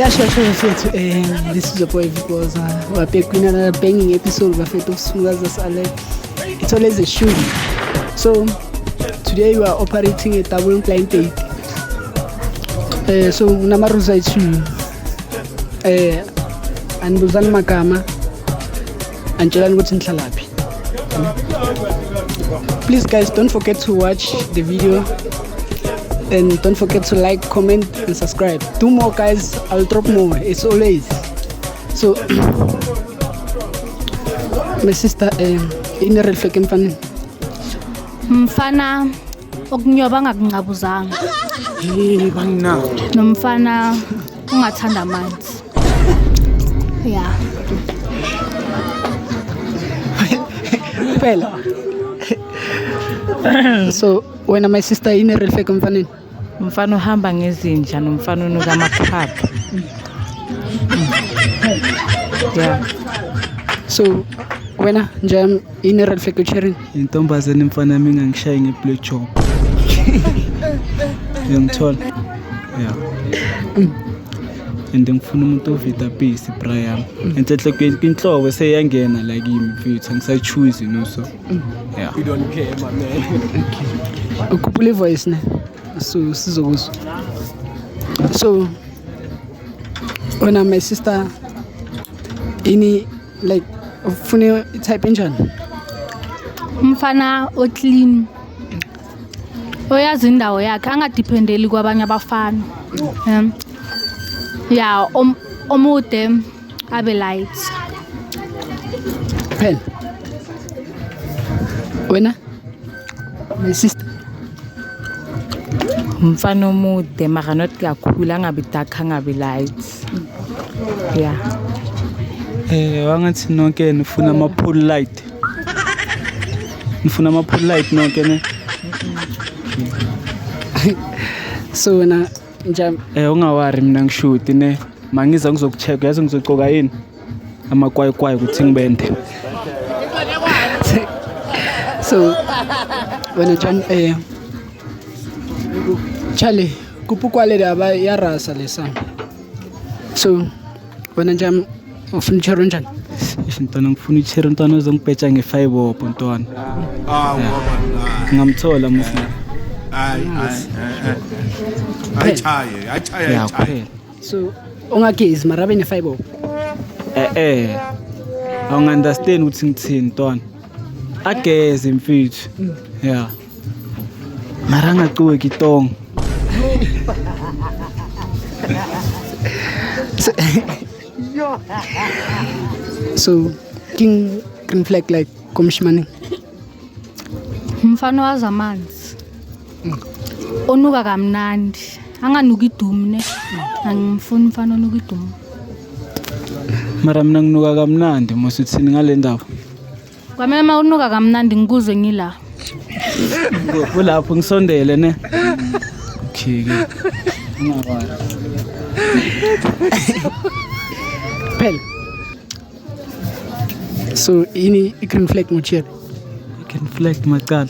Yeah, sure, mfethu. This is your boy Viboza. We're back with another banging episode bafethu of Smugglers Alert. It's always a shoot. So today we are operating a double blind date. So kunama-rules ayi-two. Anibuzani magama, anitshelani ukuthi nihlalaphi. Please guys, don't forget to watch the video and don't forget to like, comment and subscribe. Do more guys, I'll drop more. It's always. So my sister, ine red flag emfaneni. Mfana okunyoba angakunqabuzanga. Hey banna. Nomfana ungathanda amanzi. Yeah. Phela. So wena my sister, ine red flag emfaneni. Umfana uhamba ngezinja nomfana unuka amakhwapha. Yeah. So wena nje ine red flag ucherin. Intombazane mfana yami ingangishayi nge-blue job. Uyangithola? Yeah. And ngifuna umuntu ovida peace bra yami. Enhlehle inhlobo seyiyangena la kimi mfethu angisachoose no so. Yeah. You don't care, my man. Ukhuphula ivoice ne. So sizokuzwa. So wena my sister, ini like ufuna i-type enjani? Umfana o-clean. Oyazi indawo yakhe angadependeli kwabanye abafana. Yeah, omude abe light. Phela. Wena my sister. Umfana omude mara not kakhulu, angabi dark angabi light. Yeah. Wangathi nonke nifuna ama pool light. Nifuna ama pool light nonke ne? So wena nje Ungawari mina ngishuti ne. Mangiza ngizokucheck, yazi ngizogcoka yini? Amakwayikwayi ukuthi ngibende. So wena John, Charlie kupukwale daba ya rasa lesa. So wena nje ufuna ichero njani? Eish ntwana ngifuna ichero ntwana ozongibheja nge-five up ntwana. Ngingamthola musi. Hayi hayi ayichaye ayichaye Ya ayichaye. kuphela. So ungagezi mara abe ne-five up. Awungi-understand ukuthi ngithini ntwana. Ageze mfethu. Yeah. Mara angacuki itongo. So king green flag like komshimane. Umfana wazi amanzi. Onuka kamnandi. Anganuki idumu ne. Angimfuni umfana onuka idumu. Mara mina nginuka kamnandi mos uthini ngale ndaba? Kwamele uma unuka kamnandi ngikuzwe ngila. Kulapho ngisondele ne. Okay ke. Ungawari. Phela. So ini i-green flag ngochero. Green flag macala.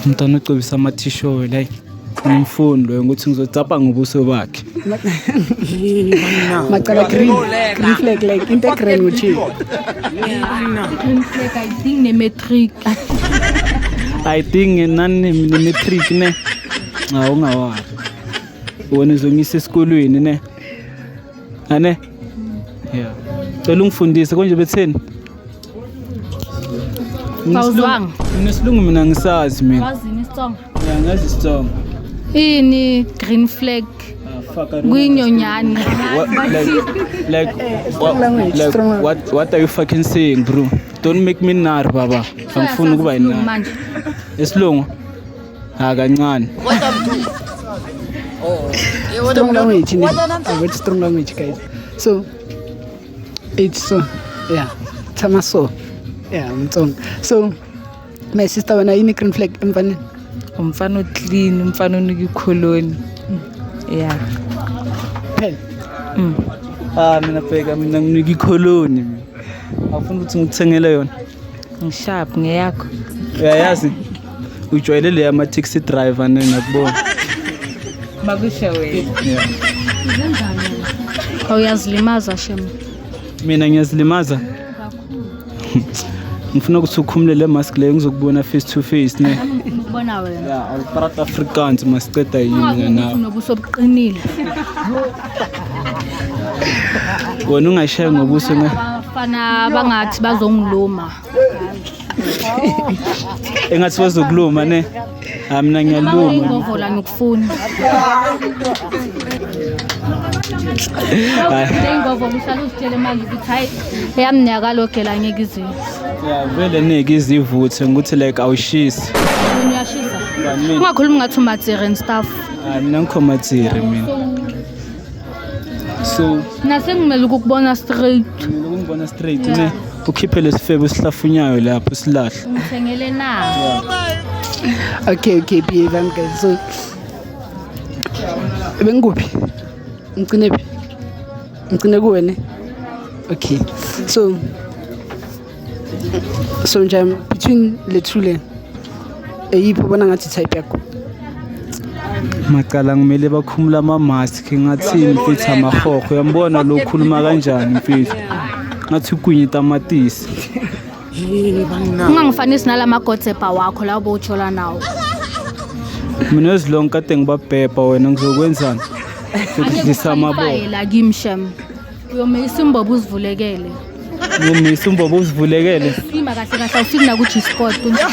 Umntwana ocobisa amathisho like ngimfuni loyo ukuthi ngizotsapa ngobuso bakhe. Macala green flag like into green ngochero. Green flag I think ne matric. I think nani ne matric ne. Cha ungawari. Wena uzongisa esikolweni ne. Ane? Yeah. Cela ungifundise konje betheni? Awuzwanga? Nginesilungu mina ngisazi mina. Wazini isitsonga? Yeah, ngazi isitsonga. Ini green flag Fuck, I don't kuyinyonyane. What, like, what, language, like, strong language. what are you fucking saying, bro? Don't make me nar, baba. Angifuni ukuba Isilungu yinar. manje. Isilungu? Ha kancane. Strong language ne. I word strong language guys. So it's so yeah, tamaso. Yeah, Mtsonga. So my sister wena yini green flag emfaneni? Umfana oclean, umfana onuka ikholoni. Yeah. Phela. Ah mina bheka mina nginika ikholoni mina. Awufuni ukuthi ngikuthengele yona. Ngisharp ngeyakho. Uyayazi? Ujwayele le ama taxi driver ne ngakubona. Makusho wena. Yeah. Awuyazilimaza shem. Mina ngiyazilimaza. Ngifuna ukuthi ukhumule le mask leyo ngizokubona face to face ne. Ngifuna ukubona wena. Ya, awuprata Afrikaans masiceda yini mina nawe. Unobuso obuqinile. Wena ungayishaya ngobuso ne. Abafana bangathi bazongiluma. Engathi bazokuluma ne. Ah mina ngiyaluma. Ingovola ngikufuni. Ingovola uhlala uzitshele manje ukuthi hayi eyamnyaka lo gela ngeke ize. Ya vele neke izivuthe ngikuthi like awushisi. Wena uyashisa. Ungakhulumi ngathi umatsere and stuff. Ah mina ngikhomatsiri mina. So Nasengimele ukukubona straight. mina ukungibona straight ne. Ukhiphe lesifebe esihlafunyayo lapho silahle. Ngithengele na. Okay, behave guys. So bengikuphi? Ngicine phi? Ngicine kuwe ne? Okay. So nje between le two le eyiphi ubona ngathi type yakho? Macala ngimele bakhumula ama-mask ngathini mfethu amahoho uyambona lo ukhuluma kanjani mfethu ngathi ugwinye itamatisi. Ungangifanisi nalama godzepa wakho la bowutshola nawo. Mina ezilonke kade ngibabhebha wena ngizokwenzani? Ngizokudlisa amaboko. Fayela kimi shem. Uyomisa imbobo uzivulekele. Ngomisa umbobo uzivulekele. Sima kahle kahle awufiki na ku G-spot kunjalo.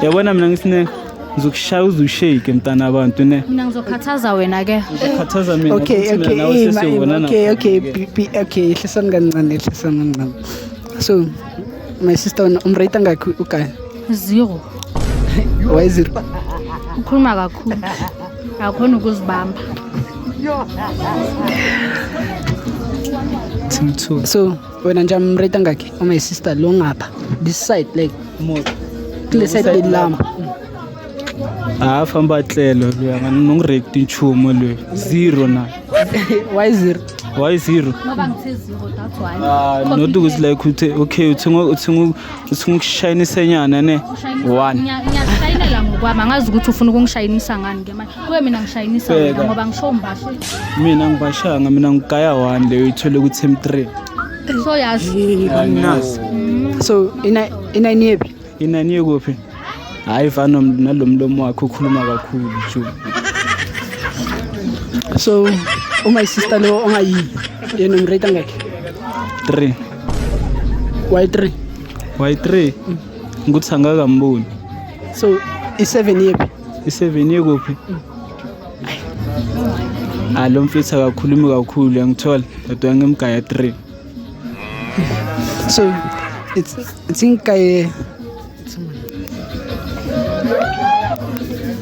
Yabona mina ngisine ngizokushaya uze ushake mntana abantu ne. Mina ngizokhathaza wena ke. Khathaza mina Okay, ukuthi mina okay, nawe ima, ima, sesiyobonana. okay, okay, hlisani kancane, hlisani kancane. So my sister wena umrate ngakhi ugaya? Zero. Why zero? Ukhuluma kakhulu. Akhona ukuzibamba. Team 2. So wena nje umrate ngakhi? Oh my sister lo ngapha. This side like kule side lelamba. Ah famba tlelo loya nga nongirate nchumu loyi. Zero na. Why zero? Why zero? Ngoba ngithe zero that's why. Ah not ukuthi like uthe okay uthenga uthenga ukushayinisanyana ne. One. Ngiyashayinela ngokwami angazi ukuthi ufuna ukungishayinisa ngani ke manje. Kuwe mina ngishayinisa wena Bheka. ngoba ngisho mbashe. Mina ngibashanga mina ngigaya one leyo ithole ku team 3. So yazi Angazi. So ina iniyephi? Inani kuphi? Hayi fana nalomlomo wakho ukhuluma kakhulu nje. So my sister lo ongayi yena umrate ngakhi? 3. Why 3? Why 3? Ngikuthi angakamboni. So i7 yephi? I7 yekuphi? Ah lo mfethu akakhulumi kakhulu uyangithola. Kodwa ngimgaya 3. So it's inkaye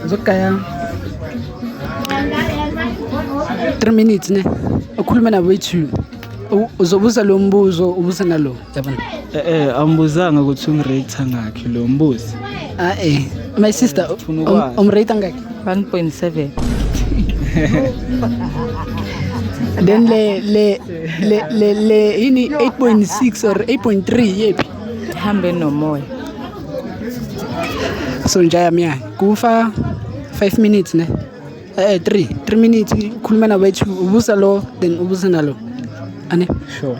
ngizokugaya 3 minutes ne ukhulume nabo eyi-two. Uzobuza lo mbuzo ubuza nalo yabona. Ambuzanga ukuthi ungirate ngakhi lo mbuzo. Ah my sister Ufuna ukwazi. umrate ngakhi? 1.7. Then le yini 8.6 or 8.3 yephi? Hambe nomoya. So njaya miya kufa 5 minutes ne 3 minutes ukhulume nabo eyi-two ubuza lo then ubuza nalo ane. Sure.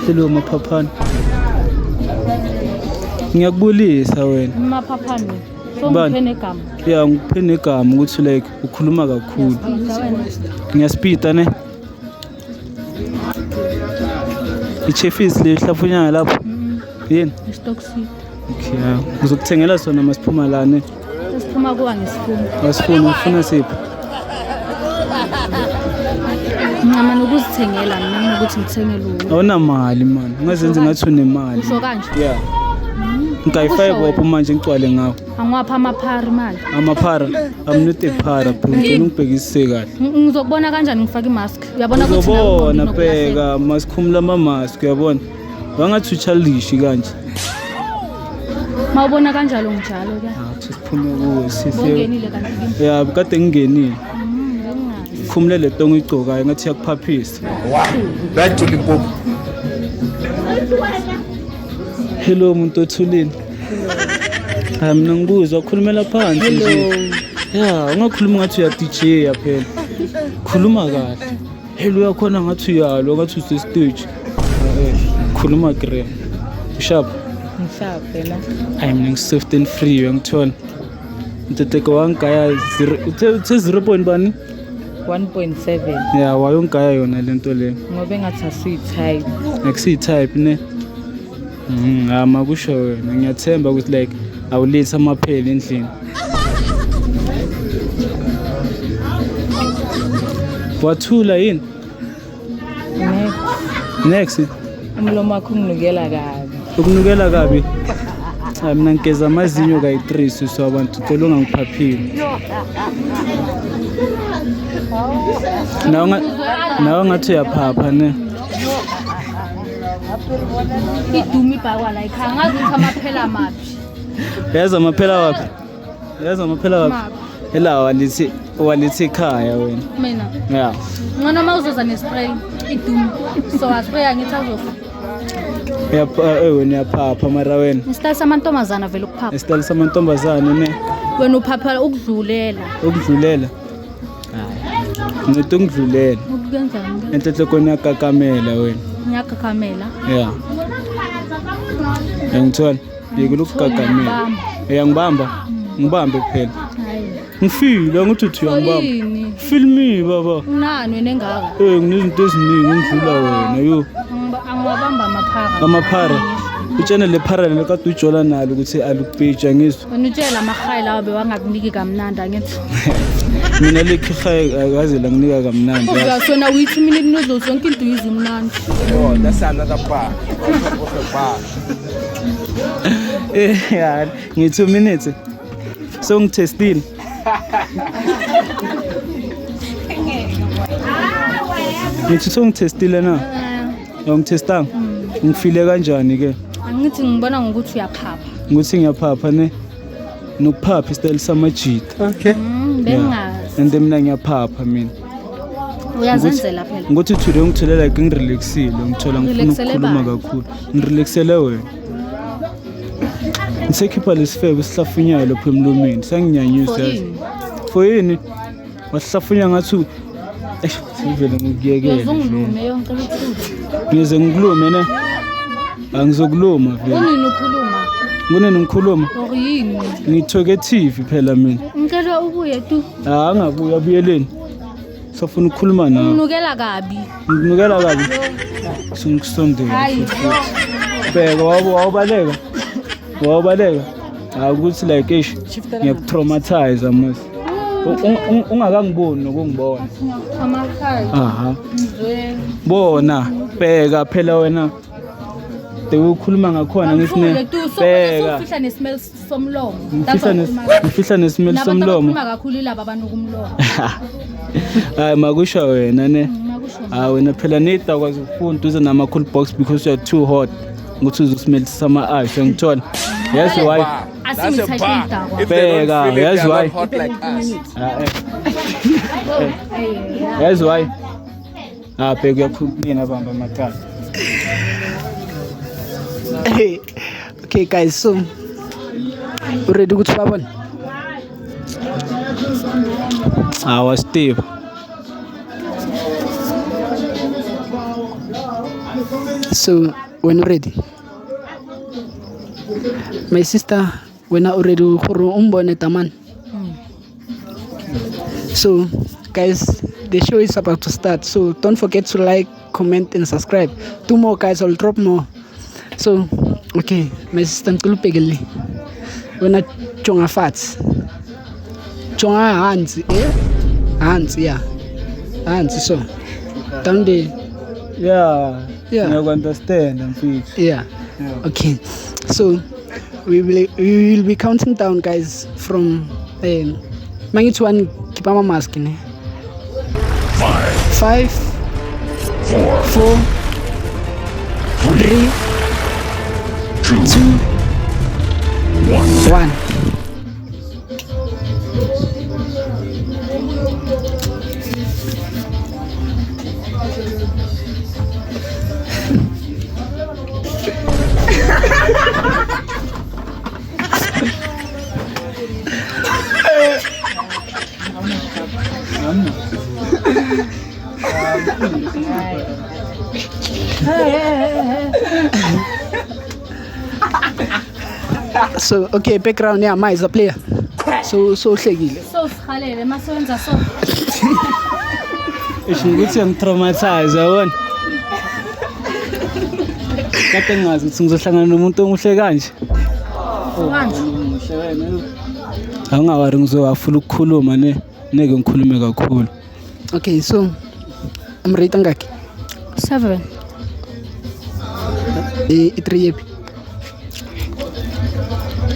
Hello maphaphana. Ngiyakubulisa wena. maphaphane. So Bani? ngiphe negama. Ya ngiphe negama ukuthi like ukhuluma kakhulu. Ngiyaspeeda ne. Ichefisi le hlafunyana lapho. Yini? Stock seed. Okay. Ya. Ngizokuthengela sona masiphuma la ne. Esiphuma kuwa ngesifuna. Asifuna ufuna siphi? Ncama nokuzithengela mina kunokuthi ngithengele uwe. Awunamali man. Ungazenzi ngathi unemali. Usho kanje. Yeah. Ngikayi-five wapho manje ngigcwale ngawo. Angiwapha amaphara imali. Amaphara. I'm not a phara bro. Ngicela ungibhekisise kahle. Ngizokubona kanjani ngifake imask? Uyabona ukuthi nami Uzobona nginokulahlela. bheka masikhumula ama-mask uyabona. Wangathi uchildish kanje. Mawubona kanjalo nginjalo ke. Ah, siphume kuwe sisi. Bongenile kanti kimi. Ya kade ngingenile. Bengingazi. Khumule le tongo igcokayo ngathi iyakuphaphisa. Back to Limpopo. Hello muntu othulile. Hayi mina ngikuzwa khulumela phansi nje. Ya, ungakhuluma ngathi uya DJ ya phela. Khuluma kahle. Hello yakhona ngathi uyalwa ngathi use stage. Eh, khuluma grand. Sharp. Ngisharp phela. Hayi mina ngi-soft and free uyangithola. Mteteko wangigaya zero uthe 0 point bani? 1.7 Ya wayongigaya yona lento le. Ngoba engathi asiyi-type. Akusiyi-type ne. Ha makusho wena ngiyathemba ukuthi like awulethe amapheli endlini. Wathula yini? Next. Next. Umlomo wakho unginukela kabi. Ukunukela kabi. Cha mina ngigeza amazinyo kayi-3 sisi wabantu cela ungangiphaphile. Nawe ngathi uyaphapha ne. Idumi ibhakwa la ekhaya ngazi ukuthi amaphela maphi. Yazi amaphela waphi? Yazi amaphela waphi? Ela walithi walithi ekhaya wena. Mina. Yeah. Ngcono uma uzoza nespray idumi. So aspraya ngithi azofa. Uyapha wena uyaphapha mara wena. Isitayile samantombazana vele ukuphapha. Isitayile samantombazane ne. Wena uphapha ukudlulela. Ukudlulela. Hayi. Ngicela ukudlulela. Ukuyenzani? Enhlehlekweni uyakakamela wena. Ngiyakakamela. Yeah. Ngiyangithola. Yekela ukugagamela. Uyangibamba? Ngibambe kuphela. Ngifile angithi uthi uyangibamba. Feel me baba. Unani wena engaka? Eh nginezinto eziningi ngidlula wena yo. Angibamba amaphara. Amaphara. Utshene le phara le kade ujola nalo ukuthi alukubhija ngizwe. Wena utshela amahayi lawo bewangakuniki kamnandi angithi. Mina le khihayi akaze langinika kamnandi. Obvious wena uyi-two minute noodles yonke into uyizwa umnandi. Oh, that's another bar. On top of a bar. Eh ya, ngi 2 minutes. So ngithestile. Ngithi songithestile na? Awungithestanga? Ngifile kanjani ke? Angithi ngibona ngokuthi uyaphapha. Ukuthi ngiyaphapha ne. Nokuphapha isitayile samajita. Okay. Bengazi. And mina ngiyaphapha mina. Uyazenzela phela. Ngokuthi today ngithole like ngirelaxile, ngithola ngifuna Urelaxele ukukhuluma bani? kakhulu. Ngirelaxele wena. Ngisekhipha lesifebe sihlafunyayo lapho emlomeni, sanginyanyisa For yazi. yini? For yini? Wasihlafunya ngathi eish sivele ngikuyekele. Uyoze ungilume yonke uthule. Ngize ngikulume ne? Angizokuluma vele. Kunini ukhuluma? Kunini ngikhuluma? Or yini? Ngithoketive phela mina. Ngicela ubuye tu. Ah angabuya abuyeleni. Safuna ukukhuluma nawe. Unginukela kabi. Nginukela kabi. Sengikusondela. Hayi. Bheka wawubaleka. Wawubaleka. Hayi ukuthi like eish ngiyakutraumatize mos. Ungakangiboni nokungibona. Amakhaya. Aha. Bona bheka phela wena. De ukhuluma ngakhona ngithi ne. Bheka. Ufihla nesmell somlomo. Ngifihla nesmell somlomo. Nabantu kakhulu ilaba abanuka umlomo. Hayi makusho wena ne. Makusho. Ah wena phela nida kwazi ukufunda uze nama cool box because you are too hot. Ukuthi uzosimelisa ama ice ngithola. Yes why? That's a bar. If they don't feel it, they Yes are why? not hot like us. Yes why? Ah bheka uyakhuluma bamba amacala. Okay guys, so ready ukuthi babone? Awa Steve. So when ready? My sister, wena already gore o mbone taman. So guys, the show is about to start, so don't forget to like, comment and subscribe. 2 more guys, I'll drop more. So okay, my sister ngicela ubhekele. Wena jonga fats. Jonga hands, eh? Hands, yeah. Hands so. Down there. Yeah. Yeah. Ngiyaku-understand mfethu. Yeah. Okay. So we will be counting down guys from mangithi 1 keep ama mask ne. 5 4 3 2 1. So okay, background yeah, ma is a player. So so uhlekile. So sihalele masewenza so. Isho ukuthi uyangitraumatize yabona. Kade ngingazi ukuthi ngizohlangana nomuntu omuhle kanje. Kanje. Muhle wena. Awungawari ngizowafuna ukukhuluma ne. Ngeke ngikhulume kakhulu. Okay, so umrate ngakhi? 7. E 3 yepi?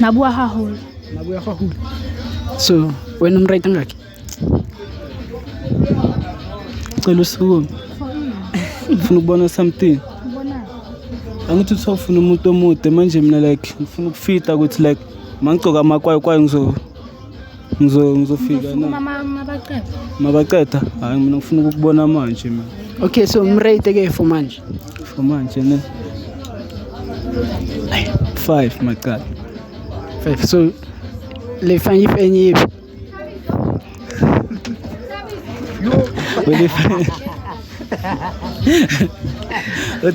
Nabuwa haholo. Nabuya haholo. So wena umrate ngakhi? Cela usukume. Ngifuna ukubona something. Angithi uthi ufuna umuntu omude manje mina like ngifuna ukufita ukuthi like mangigcoka amakwayikwayi ngizo ngizo ngizofika na. Mama mabaqeda. Mabaqeda hayi mina ngifuna ukukubona manje mina. Okay, so umrate ke for manje. For manje ne. 5 macala. 5. So le fanye enye yepi?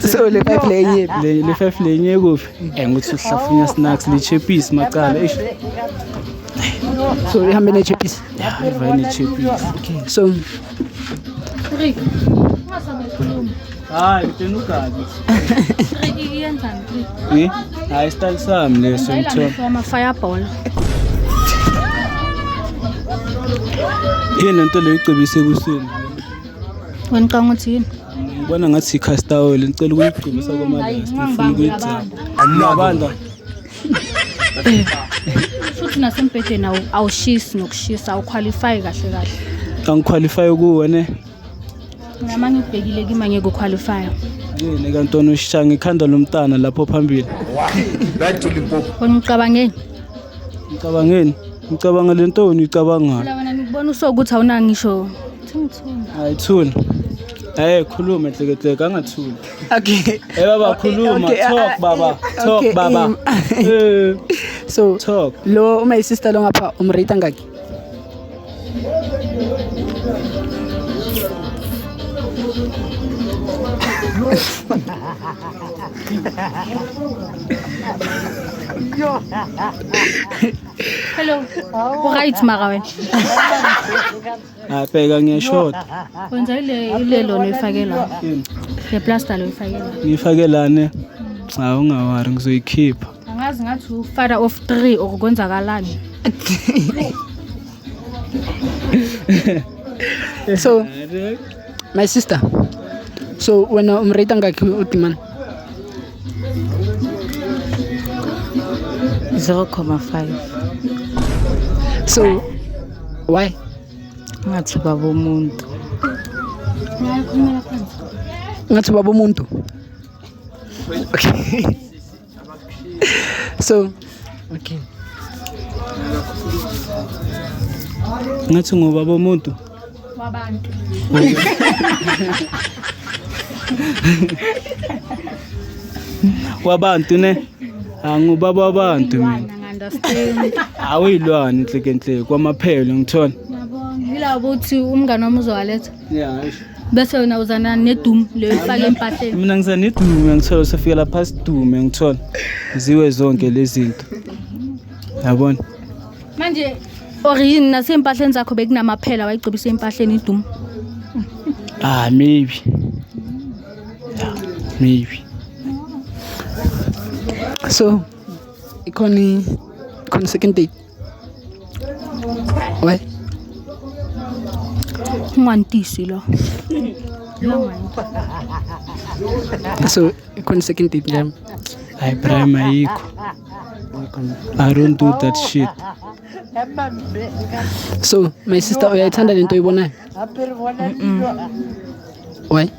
So le 5 le enye yepi? Le 5 le enye kuphi? Ngithi uhlafunya snacks le chippies macala. Eish. So ihambe ne chippies. Yeah, ivaye ne chippies. Okay, so 3. Ungasabe Hayi, ngitshela ugazi. 3 iyenzani 3? Eh? Hayi style sami leso ngithola. Ama fireball. Yini lento leyo icebise ekuseni? Wena ucabanga ukuthi yini? Ngibona ngathi i-castor oil ngicela ukuyigcobisa kwamalast ngifuna ukuyigcoba. Anabanda. Futhi nasembhedeni awushisi nokushisa awuqualify kahle kahle. Angiqualify kuwe ne? Mina ngibhekile kimi ngeke uqualify. Yini kanti wena ushaya ngekhanda lomntana lapho phambili? Back to Limpopo. Wena ucabangeni? Ngicabangeni? Ngicabanga lento wena uyicabangayo. Phela wena ngikubona usokuthi awuna ngisho. Thungithunga. Hayi thula. Hey khuluma nhlekehleke angathuli. Okay. Hey baba khuluma okay, talk baba talk okay, baba. Eh So talk. lo my sister lo ngapha umrate ngakhi? Hello. Uright mara wena. Ah bheka ngiyashoda. Wenza ile lona uyifake la. Le plaster lo uyifake la. Ngifake lana. Cha ungawari ngizoyikhipha. Angazi ngathi u father of 3 or kwenzakalani. So my sister. So wena umrate ngakhi uDimani? 0.5. So why? Ngathi baba umuntu. Ngiyakhulumela phansi. Ngathi baba umuntu. Okay. So okay. Ngathi ngobaba umuntu. Wabantu. Wabantu ne? Angubaba wabantu mina. Understand. Awuyilwane nhlekenhleke kwamaphelo ngithola. Ngiyabonga. Yila ukuthi umngane wami uzowaletha. Yeah. Bese wena uzana nedum leyo ifake empahleni. Mina ngisanedume ngithola sofika lapha sidume ngithola. Ziwe zonke lezi zinto. Yabona? Manje or yini nasempahleni zakho bekunamaphela wayigcobisa empahleni idum. Ah maybe. Yeah, maybe. So ikhona second date. Why? Ungantisi lo. So ikhona second date njalo. Hayi Prime ayikho. I don't do that shit. So my sister uyayithanda lento oyibonayo? Why?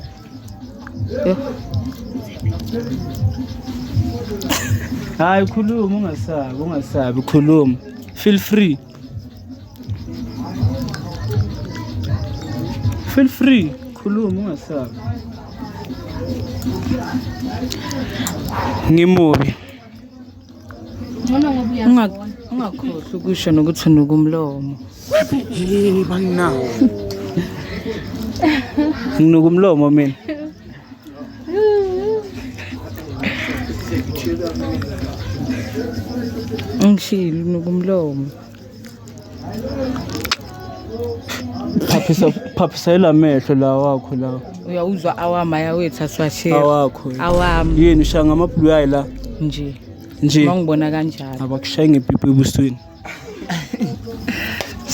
Hayi khuluma ungasabi ungasabi khuluma. Feel free. Feel free khuluma ungasabi. Ngimubi. Ngcono ngoba uyazibona. Ungakhohlwa ukusho nokuthi unuka umlomo. Nginuka umlomo mina. Ngishilo unuka umlomo. Phaphisa phaphisa ilamehlo la wakho la. Uyawuzwa awami ayawethu asiwashare. Awakho. Awami Yini ushaya ngama-blue eye la nje. nje. Uma ngibona kanjalo. Abakushayi ngepipi ebusweni.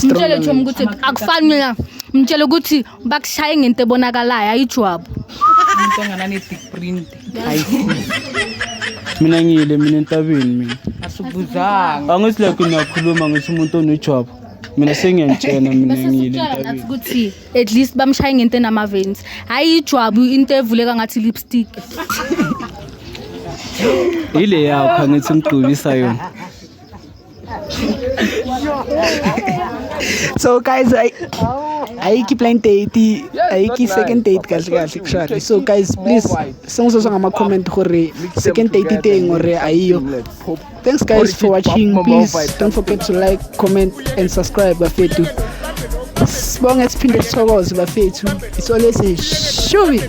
Mtshele Chomi ukuthi akufani mina. Mtshele ukuthi bakushaye ngento ebonakalayo ayijwabu. Umuntu onganane-big print. Ayifuni. Mina ngiyile mina entabeni mina. Asibuzanga. Angithi like ngiyakhuluma ngithi umuntu onejwabu. Mina sengiyantshena mina Bese ngiyile sitshela nathi entabeni. ukuthi at least bamshaye ngento enama-veins. Hayi ijwabu into evuleka ngathi lipstick. Ile yakho angithi ngigcobisa yona. So guys, ayikho blind date, ayikho second date kahle kahle kushwale. So guys, please sengizozwa ngama comment gore second date teng or ayiyo. Thanks guys for watching. Please don't forget to like, comment and subscribe bafethu. Sibonge siphinde sithokoze bafethu. It's always a shubi.